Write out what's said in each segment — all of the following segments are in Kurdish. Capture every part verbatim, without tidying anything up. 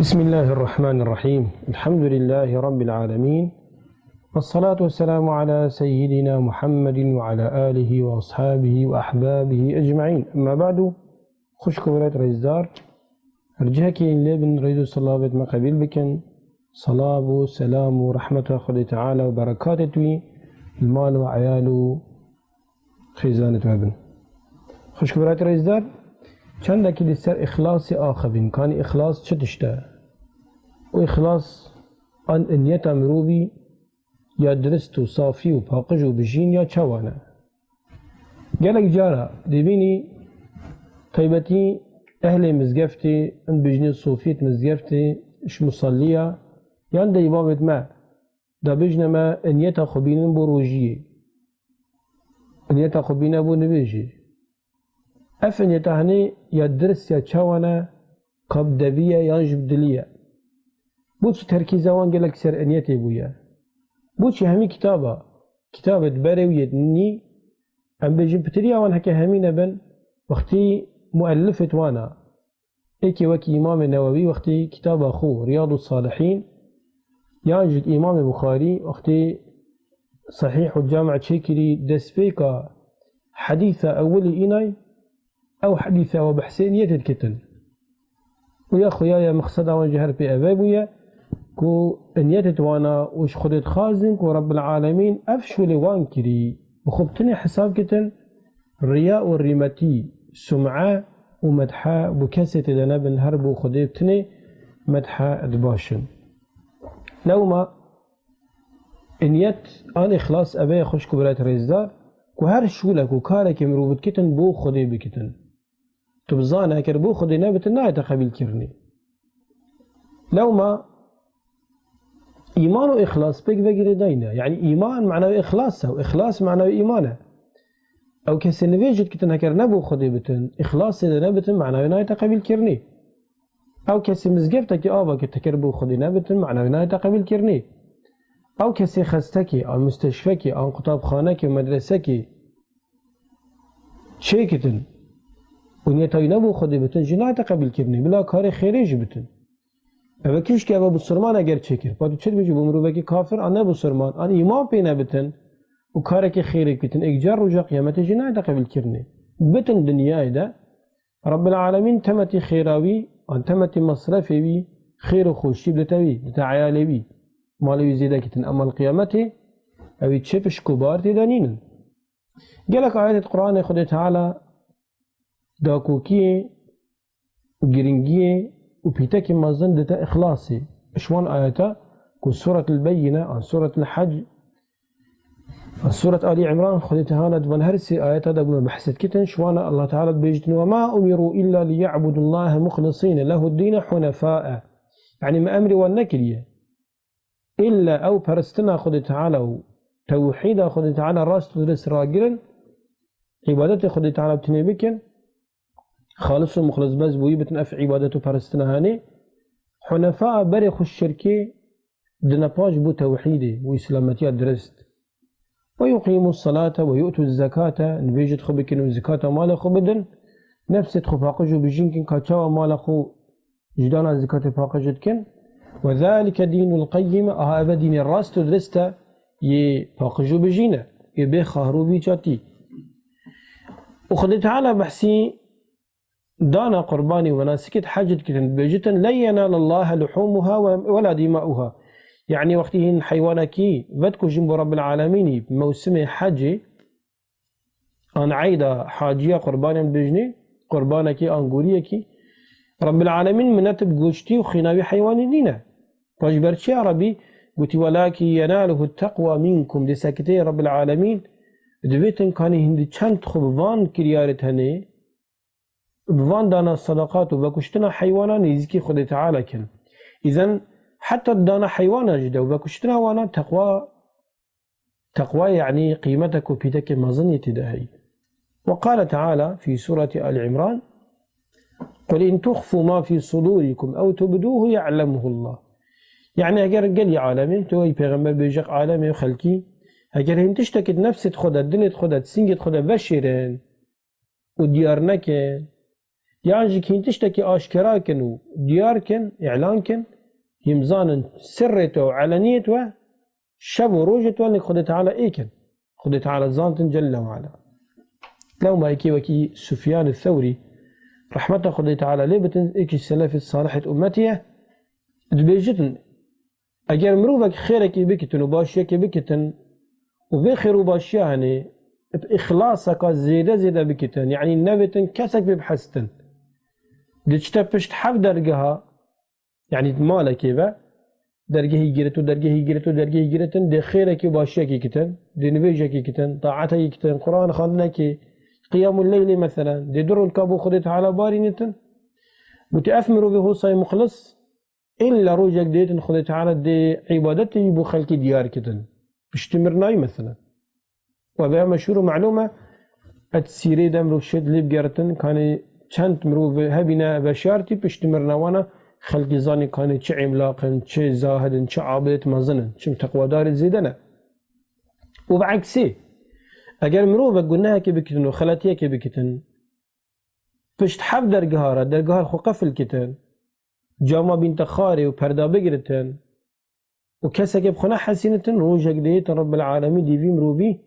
بسم الله الرحمن الرحيم. الحمد لله رب العالمين. والصلاة والسلام على سيدنا محمد وعلى آله وأصحابه وأحبابه أجمعين. أما بعد. Xwişk û birayet rêzdar, her cihekî lê bin rêz û silavêt me qebîl bikin. Salav û selam û rehmeta Xwedê Teala û berekatê wî li mal û eyal û xêzanê te bin. Xwişk û birayet rêzdar, çendekî li ser îxlasê axivîn, kanî îxlas çi tişt e? Û îxlas an niyeta mirovî ya dirist û safî û paqij û bijîn ya çawa ne? Gelek cara dibînî taybetî ehlê mizgeftê, em bijnê sofiyet mizgeftê, ji musalliya, yan de îmamêt me, da bijne me niyeta xwe bînin bo rojiyê. Niyeta xwe bîne bo nivêjê. Ev niyeta henê ya dirist ya çawa ne, ka bi devî ye yan jî bi dilî ye? Boçî terkîza wan gelek ser niyetê bûye? Boçî hemî kitaba, kitabê di berê wî yê nî, em bêjin pitiriya wan heke hemî nebin, wextî muellifêt wana, êkê wekî Îmamê Newewî wextî kitaba xwe Riyadu Salihîn, yan jî Îmamê Buxarî wextî Sahîh û Cami çêkirî, destpêka hedîsa ewilî înay, ew hedîsa we behsê niyetê dikitin. Û ya xuya ye mexseda wan jî her pê eve bûye ku niyetê wana û ji Xwedê dixwazin ku Rabbil Alemîn ev şolê wan kirî, bi xwe bi tinê hesab kitin, riya û rîmetî, sum'e û medhe bo kesê tê de nebin, her bo Xwedê bi tinê medhe dibaşin. Lewma niyet an îxlas eve ye xwişk û birayet rêzdar, ku her şolek û karekê mirov bikitin bo Xwedê bikitin. Tu bizane eger bo Xwedê nebitin nayete qebîlkirinê. Lewma îman û îxlas pêk ve girêdayî ne. Yanî îman mana wê îxlas e û îxlas mana wê îman e. Ew kesê nivêjê dikitin eger ne bo Xwedê bitin, îxlasê de nebitin, mana wê nayete qebîlkirinê. Ew kesê mizgeftekê ava kir eger bo Xwedê nebitin, mana wê nayete qebîlkirinê. Ew kesê xestekê, an mustêşfekê, an qutabxanekê û medresekê çêkitin û niyeta wî ne bo Xwedê bitin, jî nayete qebîlkirinê, bila karê xêrê jî bitin. Ev e kişkî ev e bisurman eger çêkir, pa tu çi dibêjî bo mirovekî kafir, an ne bisurman, an îman pê nebitin û karekê xêrê bikin, êkcar roja qiyametê jî nayete qebîlkirinê. Bitin dinyayê de, Rabbil Alemîn temetî xêra wî, an temetî mesrefê wî, xêr û xweşî bidite wî, bidite eyalê wî, malê wî zêde kitin, ema li qiyametê ew ê çi pişk û bar tê de nînin. Gelek ayetê di Quranê Xwedê Teala dakokiyê û giringiyê û pîtekê mezin dite îxlasê. Ji wan ayeta ku Suretul Beyyine an Suretul Hec an Suret Ali Imran, Xwedê Teala di van her sê ayeta de bû me behs dikitin, ji wan Allah Teala dibêjtin: "Ve ma umiru illa liya'budullahe muhlisîne lehud-dîne hunefae." Yanî me emrê wan nekiriye. Îlla ew peristina Xwedê Teala û tewhîda Xwedê Teala rast û dirist ragirin, îbadetê Xwedê Teala bi tinê bikin, xalis û muxlis bes bo wî bitin, ev îbadet û peristina henê, hunefa berê xwe şirkê dine paş bo tewhîdê û îslametiya dirist. "Ve yuqîmus salate ve yu'tuz zekate", nivêjê xwe bikin û zikata malê xwe bidin, nefsê xwe paqij û bijîn kin, ka çawa mala xwe ji dana zikatê paqij dikin. "Ve zalike dînul qeyyime", aha ev e dînê rast û dirist e, yê paqij û bijîn e, yê bê xahr û vîçatî. Û Xwedê Teala behsî dana qurbanî û menasikê di hecê dikirin, dibêjitin: "Len yenalallahe luhumuha ve, ve la dimauha." Yanî wextî hîn heywanekî vedikujin bo Rabbil Alemînî, mewsimê hecê, an eyda haciya qurbanê em dibêjinê, qurbanekî an goriyekî, Rabbil Alemîn minet bi goştî û xîna wî heywanî nîne. Paş ber çi ya Rebî gotî: "Welakin yenaluhu teqwa minkum." Dê sekitê Rabbil Alemîn divêtin kanî hîn di çend xwe bi van kiryarê tenê, bi van dana sedeqat û vekuştina heywana nêzîkî Xwedê Teala kin. Îzen heta dana heywana jî de û vekuştina wana teqwa, teqwa yanî qîmetek û pîtekê mezin yê tê de heyî. Ve qale Teala fî Sureti Ali Imran: "Qul in tuxfu ma fî sudurikum ew tubduhu ya'lemuhullah." Yanî eger gelî alemê, tu ey pêxember bêje alemê û xelkî, eger hîn tiştekî di nefsê xwe de, dilê xwe de, di sîngê xwe de veşêrin, û diyar nekin, yan jî hîn tiştekî aşkera kin û diyar kin, îlan kin, hîn bizanin sirrê te û eleniyê te, şev û rojê te nik Xwedê Teala ê kin. Xwedê Teala zantin Celle ve Ala. Lewma yekê wekî Sufyan Thewrî, rehmeta Xwedê Teala lê bitin, êkî selefê salihê ummetî ye, dibêjitin, eger mirovek xêrekê bikitin û başiyekê bikitin û vê xêr û başiya henê bi îxlaseka zêde zêde bikitin, yanî nevêtin kesek pê bihesitin, diçite pişt heft dergeha, yanî malekê ve, dergehî girit û dergehî girit û dergehî giritin, dê xêrekê û başiyekê kitin, dê nivêjekê kitin, taetekê kitin, Quran xwendinekê, qiyamul leylê meselen, dê du rûnka bo Xwedê Teala barînitin. Gotî, ev mirovê hosayê muxlis, îlla rojek dêtin Xwedê Teala dê îbadetê wî bo xelkê diyar kitin. Piştî mirina wî meselen. Û ev ya meşhûr û melûm e, et sîrê de mirov şêt lê bigeritin, kanê çend mirov hebîne veşartî, piştî mirina wana xelkî zanî kanê çi emlaq in, çi zahid in, çi abid mezin in, çim teqwadarê zêde ne. Û bi eksê, eger mirovek gunehekê bikitin û xeletiyekê bikitin, pişt heft dergeha re, dergeha xwe qefil kitin, cama bînte xarê û perda bigiritin û kesekê bi xwe nehesînitin, rojek dihêtin Rabbil Alemîn dê vî mirovî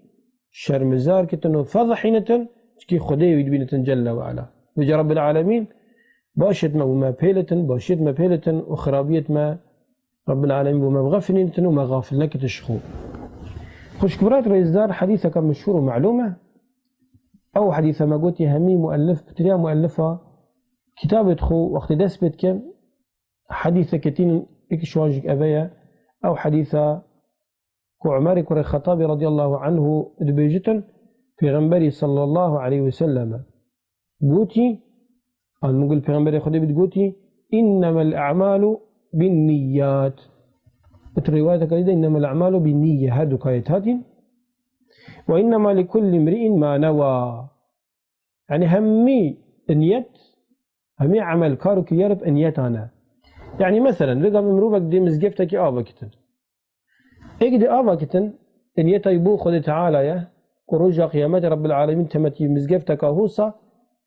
şermizar kitin û fedihînitin, çikî Xwedê wî dibînitin Celle ve Ala. Vêca Rabbil Alemîn başêt me bo me pêlitin, başiyêt me pêlitin û xirabiyêt me Rabbil Alemîn bo me bixefilînitin û me xafil nekitin ji xwe. Xwişk birat rêzdar, hedîseke meşhûr û melûm e. Ew hedîse me gotî hemî muellif, pitiriya muellifa kitabê xwe wextê dest pê dikin, hedîseke tînin êk ji wan jî eve ye. Ew hedîsa ku Umerê kurê Xetabî radiyallahu anhu dibêjitin, Pêxemberî sallallahu aleyhi ve selleme gotî, an min gul Pêxemberê Xwedê bî digotî, "Innemel a'malu bin niyyat." It rîwayeteke dî de, "Innemel a'malu bin niyye." Her du kayê hatîn. "Ve innema li kulli imri'in ma newa." Yanî hemî niyet, hemî emel, kar û kiryar bi niyeta ne. Yanî meselen, vêga mirovek dê mizgeftekî ava kitin. Êk dê ava kitin, niyeta wî bo Xwedê Teala ye, ku roja qiyametê Rabbil Alemîn temetî mizgefteka hosa,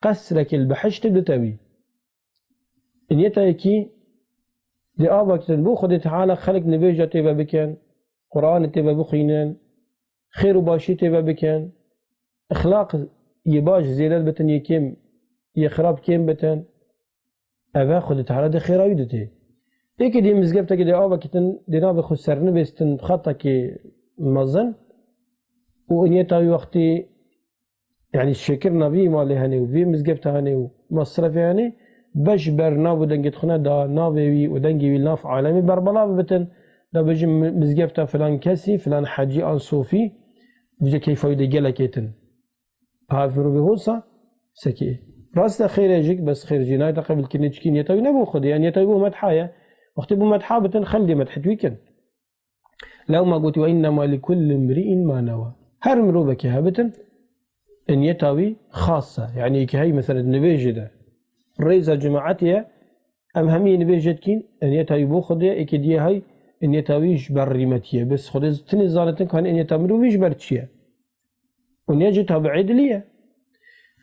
qesrekî li behiştê dite wî. Niyeta yekî dê ava kitin bo Xwedê Teala xelk nivêja tê ve bikin, Quranê tê ve bixwînin, xêr û başî tê ve bikin, ixlaq yê baş zêde bitin, yê kêm, yê xirab kêm bitin, eve Xwedê Teala dê xêra wî didê. Êkê dê mizgeftekê dê ava kitin, dê navê xwe sernivêstin xetekê mezin û niyeta wî wextî, yanî şêkirina vî malê hene û vî mizgefta hene û mesrefê hene, beş ber nav û dengê xwe ne da navê wî û dengê wî li nav alemê berbelav bitin. Da bêjin mi-, mizgefta filan kesî, filan hecî an sofî, vêca keyfa wî dê gelek hêtin. Ha, ev mirovê hosa, sekê. Rast e, xêr e jî, bes xêr jî nayê te qebîlkirinê, çikî niyeta wî ne bo Xwedê ye, niyeta wî bo medha ye. Wextê bo medha bitin, xelk dê medhê wî kin. Lewma gotî, "Ve innema li kulli imri'in ma newa." Her mirovekê hebitin, niyeta wî xas e. Yanî yekî hey, mesela, nivêjê de, rêza cemaetê ye, em hemî nivêjê dikîn, niyeta wî bo Xwedê ye, êkê diyê hey, niyeta wî ji ber rîmetî ye. Bes Xwedê tinê zanitin, kanî niyeta mirovî ji ber çi ye. Û niye jî tabi'ê dilî ye.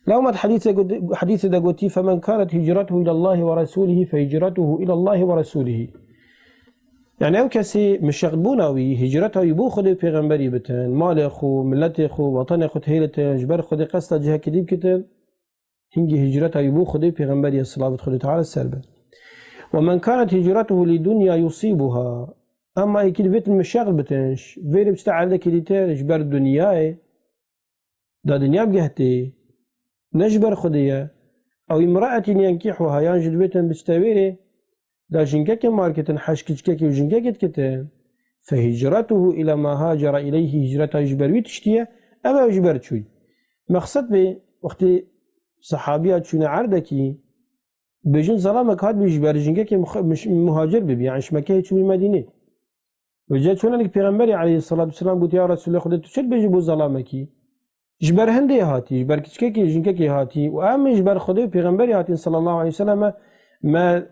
Lewma di hedîsê got-, hedîsê de gotî, "Femen kanet hicretuhu ilallahi ve rasulihi fe hicretuhu ilallahi ve rasulihi." Yani ew kesî mişeqbûna wî, hicreta wî bo Xwedê û Pêxemberî bitin, malê xwe, miletê xwe, wetanê xwe tihêlitin, ji ber Xwedê qesta cihekî dî bikitin, hingî hicreta wî bo Xwedê û Pêxemberî ye, silavet Xwedê Teala ser be. "Ve men kanet hicretuhu li dunya yusibuha." Ema êkî divêtin mişeql bitin, ş-, vêrê biçte erdekî dîtir ji ber dinyayê, da dinya bigehtê, ne ji ber Xwedê ye. Ew imra'etin yenkihuha, yan jî divêtin biçte vêrê, da jinkekê marketin, heş kiçkekê û jinkekê dikitin. Fe hicretuhu ila ma hacera ileyhi, hicreta ji ber wî tiştî ye, ev ew ji ber çûy. Mexsed bê, wextê sehabiya çûne erdekî, bêjin zelamek hat bî ji ber jinkekê mux-, muş-, muhacir bibî, yani ji Mekkeyê çûbî Medînê. Vêca çûne nik Pêxemberê aleyhisselatu vesselam gotî, "Ya Resulê Xwedê, tu çi dibêjî bo zelamekî? Ji ber hindê hatî, ji ber kiçkekê, jinkekê hatî û em ji ber Xwedê û Pêxemberî hatîn sallallahu aleyhi ve sellem, me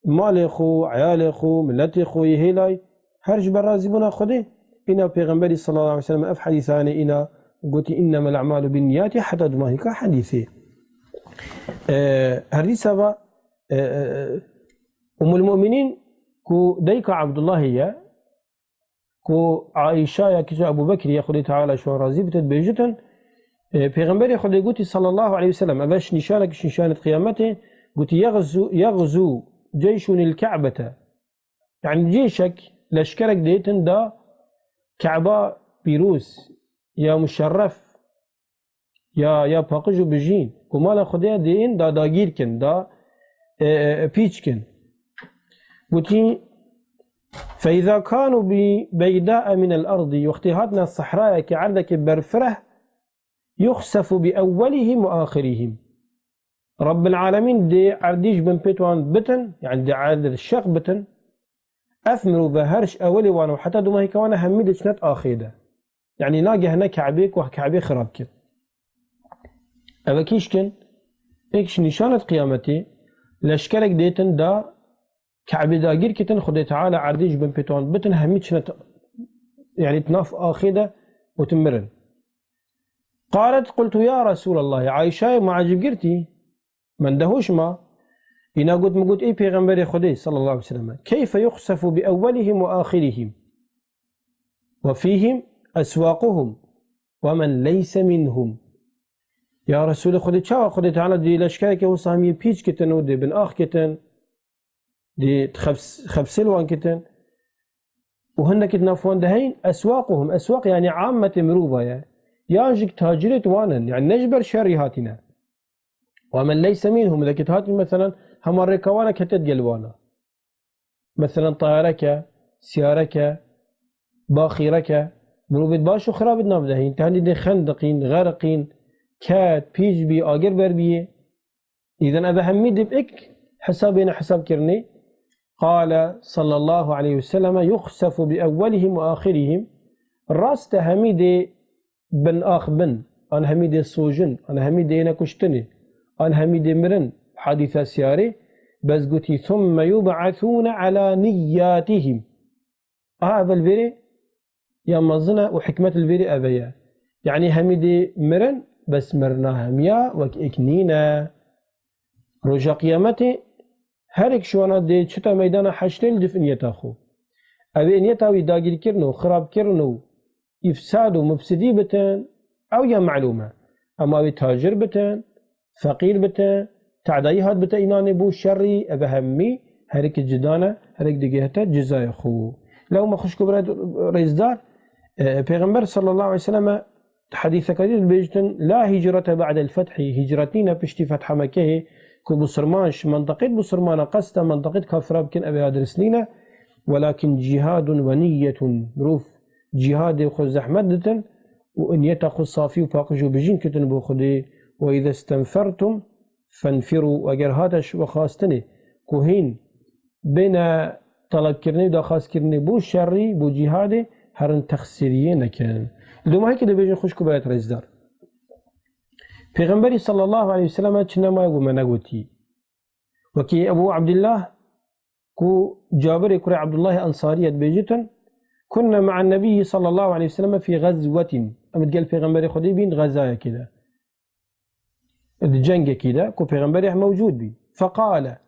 malê xwe, eyalê xwe, miletê xwe yê hêlay, her ji ber razîbûna Xwedê." Îna Pêxemberî sallallahu aleyhi ve sellem ev hedîsanê îna gotî, "Innemel a'malu bin niyati", heta dima hîka hedîsê. E, her dîsa va, e, e, Umul Mu'minîn ku dayika Abdullahê ye, ku Aîşa ya kîja Ebû Bekirî ye, Xwedê Teala ji wan razî bite, dibêjitin, e, Pêxemberê Xwedê gotî sallallahu aleyhi ve sellem, ev e ji nîşanek ji nîşanê qiyametê, gotî, "Yexzu, yexzu ceyşun il Ke'bete." Yani cêşek, leşkerek dêtin da Ke'ba pîroz, ya muşerref, ya, ya paqij û bijîn, ku mala Xwedê ya dêtin da dagîr kin, da, e, e, pîç kin. Gotî, "Fe izâ kânû bi beydâe minel erdî", wextê hatine sehrayekê, erdekê berfireh, "yuxsefu bi ewwelihim ve âxirihim." Rabbil Alemîn dê erdî ji bin pêt wan bitin, yani dê erd şeq bitin. Ev mirov ve her ji ewelê wan û heta dumahîka wan e hemî diçine axê de. Yani nagehine Ke'bê ku Ke'bê xirab kir. Ev e kîşkin, êk ji nîşanet qiyametê, leşkerek dêtin da Ke'bê dagîr kitin, Xwedê Teala erdê ji bin pêt wan bitin, hemî çine t-, yani di nav axê de û tim mirin. Qalet, "Qultu ya Resûlallah", Ayşayê muecib girtî, min de hoş ma. Îna got, min got, "Ey Pêxemberê Xwedê sallallahu aleyhi ve sellem, keyfe yuxsefu bi ewwelihim ve ahirihim ve fihim eswaquhum ve men leyse minhum?" Ya Resûlê Xwedê, çawa Xwedê Teala dê leşkerekê wisa hemiyê pîç kitin û dê bin ax kitin, dê xebs-, xebsê li wan kitin. Û hindekî di nav wan de heyn, eswaquhum, eswaq yani ammetê mirova ye. Yan jî tacirêt wan in, yani ne ji ber şerî hatine. Ve men leyse minhum, hindekî hatin, meselen, hema rêka wan e kete digel wan e. Meselen, tayareke, siyareke, baxîreke, mirovêt baş û xirab di nav de heyn. Tehnî dê xendiqîn, xeriqîn, ket, pîç bî, agir ber biyê. Îden ev hemî dib ik hesabê ne hesab kirinê. Qale sallallahu aleyhi ve selleme, "Yuxsefu bi ewwelihim ve ahirihim." Rast e, hemî dê bin ax bin, an hemî dê sojin, an hemî dê ne kuştinê, an hemî dê mirin, hadîsa siyarê, bes gotî, "Thumme yub'athûne ala niyyatihim." Aha, ev li vêrê ya mezin e û hikmet li vêrê ev e ye. Yanî hemî dê mirin, bes mirina hemiya wek êk nîne. Roja qiyametê her êk ji wana dê çita meydana heşrê li div niyeta xwe. Ew ê niyeta wî dagîrkirin û xirabkirin û îfsad û mufsidî bitin, ew ya melûm e. Ema wê tacir bitin, feqîr bite, tedayî hat bite înanê bo şerî, ev hemî herikî cida ne, herik digihete cizayê xwe. Lewma xwişk û birayê rêzdar, e, Pêxember sallallahu aleyhi ve sellem di hedîseka dî dibêjtin, "La hicrete ba'del fethî", hicret nîne piştî fetha Mekkehê, ku busirman ji menteqêt busirmana qesta menteqêt kafira bikin, ev ya dirist nîne, welakin cihadun ve niyyetun. Mirov cihadê xwe zehmet ditin, û niyeta xwe safî û paqij û bijîn kitin bo Xwedê. "Ve îze stenfertum fenfiru", eger hate ji we xwestinê ku hîn bêne telebkirinê û daxwazkirinê bo şerî, bo cîhadê, herin texsîriyê nekin. Li domahekê dibêjin xwişk û birayet rêzdar. Pêxemberî sallallahu aleyhi ve sellem çi nemaye ku me negotî. Wekî Ebû Ebdillah ku Cabirê kurê Ebdullahê Ensarî ye dibêjitin, "Kunna ma'an Nebiyyi sallallahu aleyhi ve sellem fî gazwetin." Em digel Pêxemberê Xwedê bîn di xezayekê de. Di cengekî de ku Pêxemberê mewcûd bî. Feqale,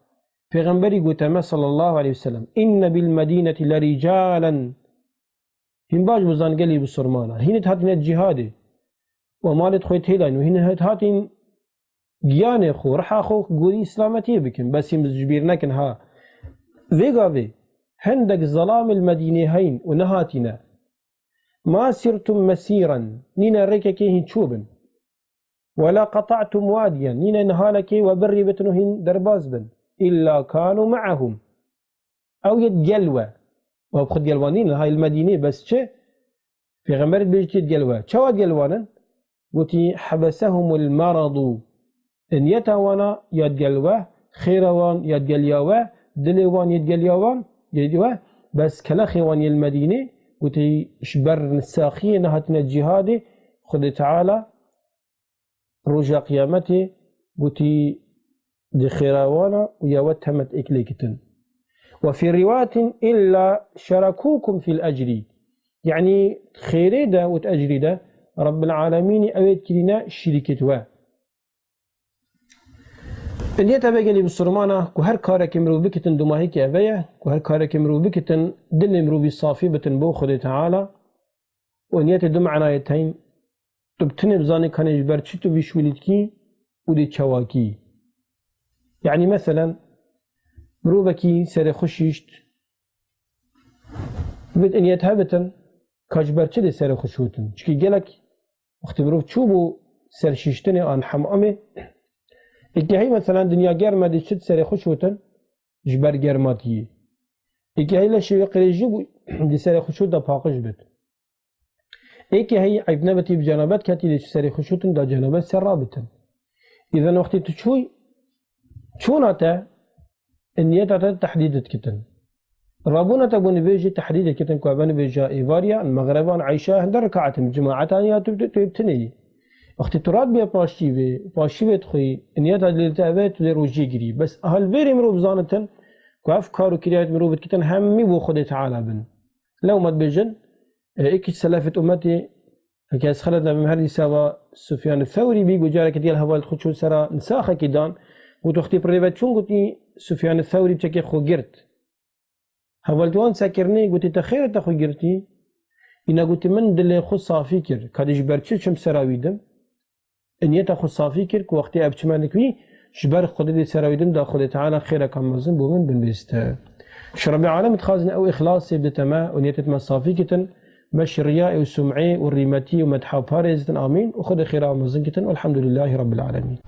Pêxemberî gote me sallallahu aleyhi ve sellem, "Inne bil medîneti lericalen." Hîn baş bizan gelî bisurmana. Hîn hatine cîhadê. Û malê xwe têlayn û hîn hatîn giyanê xwe, riha xwe gorî îslametiyê bikin. Bes hîn ji bîr nekin ha. Vê gavê hindek zelamê li Medînê heyn û nehatîne. "Ma sirtum mesîren", nîne rêkekê hîn çû bin. "Wela qeta'tum wadiyen", nîne nihalekê we birî bitin û hîn derbas bin. "Îlla kanu me'ahum." Ew yê digel we. Ew bi xwe digel wan nînin, hay li Medînê, bes çi? Pêxember dibêjî tê digel we. Çawa digel wan in? Gotî, "Hebesehumul meradu." Niyeta wana ya digel we, xêra wan ya digel ya we, dilê wan yê digel ya wan, yê we, bes kelexê wan yê li Medînê, gotî, ji ber saxiyê nehatine cîhadê, Xwedê Teala roja qiyametê gotî, "Di xêra wana û ya we temet êk lê kitin." Ve fî riwayetin, "Îlla şerekûkum fîl ecrî." Yanî xêrê de û di ecrî de Rabbil Alemînî ew ê dikirîne şirîkêt we. Niyet eve gelî Musulmana ku her karekê mirov bikitin dumahîkê eve ye, ku her karekê mirov bikitin dilê mirovî safî bitin bo Xwedê Teala û niyetê du manayê teyn. Tu bi tinê bizanî kanê ji ber çi tu vî şwîlî dikî û dê çewakî. Yanî meselen mirovekî serê xwe şîşt, vêt niyet hebitin ka ji ber çi dê serê xwe şûtin. Çikî gelek wextî mirov çû bû ser şîştinê an hemamê, êkê hey meselen dinya germ e dê çi serê xwe şûtin ji ber germatiyê. Êkê hey leşê wê qirêjî bû dê serê xwe şût da paqij bit. Êkê hey eyb nebitî bi cenabet ketî dê çi serê xwe şûtin da cenabet ser rabitin. Îzen wextî tu çûy, çûna te niyeta te tehdîd dikitin. Rabûna te bo nivêjî tehdîd dikitin ku eve nivêja êvariya, mexreban, eyşa, hinde rekaetin bi cemaetan ya tu tu tu tineyî. Wextî tu rat bê paşîvê, paşîvê dixwî, niyeta dilê te eve tu dê rojiyê girî. Bes hal vêrê mirov bizanitin ku ev kar û kiryayet mirov dikitin hemî bo Xwedê Teala bin. Lewma dibêjin, e, êkî selefet ummetê, heke ez xelet nebim her dîsa va Sufyan Thewrî bî, ku careke digel heval xwe çû sera nisaxekî dan, got wextî bi rêve çûn gotî Sufyan Thewrî çekê xwe girt. Hevaltî wan sekirinê gotî te xêr e te xwe girtî? Îna gotî min dilê xwe safî kir, ka dê ji ber çi çim sera wî dim? Niyeta xwe safî kir ku wextê ev çime dikivî, ji ber Xwedê dê sera wî dim da Xwedê Teala xêreka mezin bo min binvêste. Ji Rebbê Alem dixwazin ew îxlasê bidite me û niyetê me safî kitin, me ji riyayê û sum'ê û rîmetî û medha parêzitin. Amîn. Û Xwedê xêra mezin kitin. Elhamdulillahî Rabbil Alemîn.